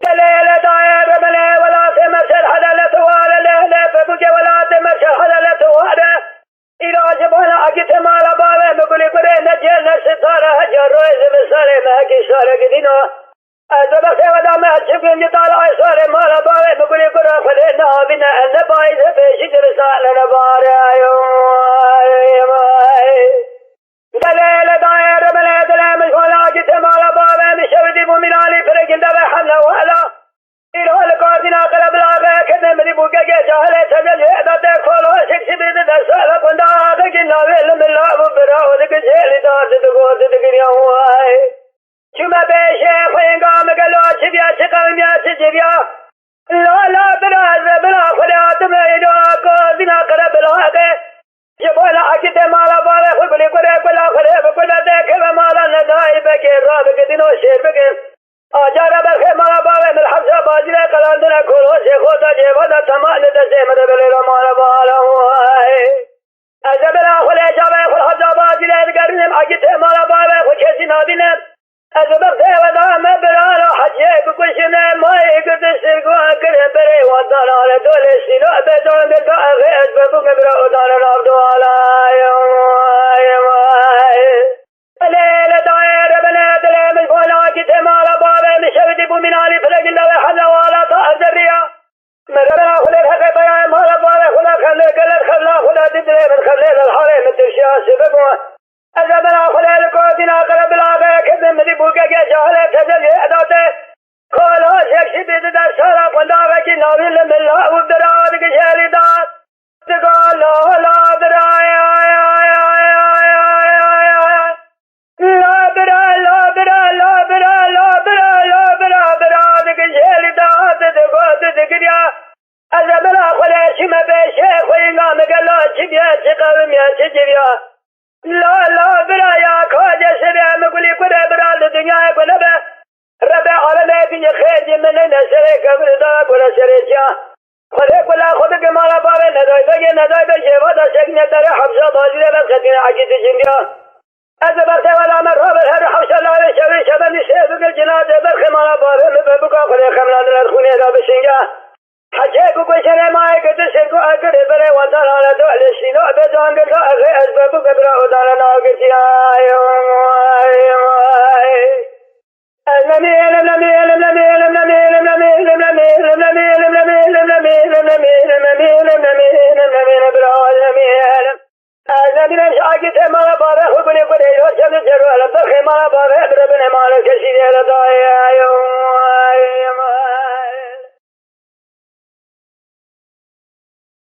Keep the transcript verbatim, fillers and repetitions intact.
Delê lê dayê bimine welatê me ser hedalet û wale leh lê bibûke welatê me ser hedalet û wale. Îro ji bona agitê mala bavê min gulî gurê ne cêr ne sitare heca royê zivistarê me hekî şarê gidîno. Ez bi bextê we dame çimkî ji tal ay sarê mala bavê min gulî gura Xwedê neavîne ez ne bayî de pêşî zivistan ne ne bare ayo. Delê lê dayê rebelê dilê min ji bona agitê mala bavê min şewitî bû mîranî pirekî deve hemle wela. Îro li kordîna qerebilaxê kedê min dî bû gegê cahilê teze ji êda tê kolo şik şibî di destê ve qundaxekî navê li min lav û bira û dikijê lî dar di digot di digiriya way. Çûme pêşê xwe yenga min gelo çi biya çi qewimiya çi civiya. La la bira ez rebila xwe lê hatime îro kordîna qerebilaxê. Ji bona agitê mala bavê xwe gulî gurê gula xwe lê bi gule dê keve mala nedayî bekê rabike dîno şêr bike. Acara berxê mala bavê min hevza bazî ve qelandine kol hosê xo da cêva da tema li destê min de belê ra mala bala way. Ez ê bela xwe lê cavê xwe hevza bazî le digerînim agitê mala bavê xwe kesî nabînim. Ez ê bextê we da me biraro heciyê bikuşine mayê girdi sirgo kirin berê wan dana le dolê sîlo be don de da axê ez be bû me bira o dana nav do alay. Lê lê dayê rebene dilê min bona ki te mala bavê min şevitî bû mînalî pilegin dawê hevla wala da ez de riya. Min rebena xulê heqê beyayê mala bavê xula xevlê gelek xevla xula di dilê min xevlê lel halê min tirşiya sibik bû. Ez rebena xulê li kotîna qerebilagê kevin min dî bû gegê cahilê teze jê edate. Kola şekşî bî di der sara qundavekî navî li min la û bira digijê lî da. Diga la la bira ya ya ya ya ya ya ya ya ya. La bira la bira la bira la bira la bira bira digijê lî da di digo di digiriya. Ez rebena xulê çîme pêşê xwe yîna min gelo çi biye çi qewimiye çi ciriya. La la bira ya ka cesede min gulî kure bira li dinyayê ku nebe. Rebe alemê dinyê xêr jî min neyne serê kevir da gure serê ciya. Xwedê kula xwe bike mala bavê nedaybe yê nedaybe jêva da şekine dere hevza bazî de vet xetine egî di cindiya. Ez ê berxê wela me rabir her hewşa lavê şevê şevendî şê bigir cina de berxê mala bavê min be bika xwedê xemlandin ez xwînê da bişinge. Hecê ku ku şerê mayê girdi şêrgo agirê berê watan hale do lê şîno be can girda axê ez be bu be bira odana na girdi ay ay ay. Ez nemî elim nemî elim nemî elim nemî elim nemî elim nemî elim nemî elim nemî elim nemî elim nemî elim nemî elim nemî elim nemî elim. Ez nebînim ji agî te mala bavê xwe gulê gulê îro çend û çero ele berxê mala bavê bi rebinê mala kesî dê ele dayê yo.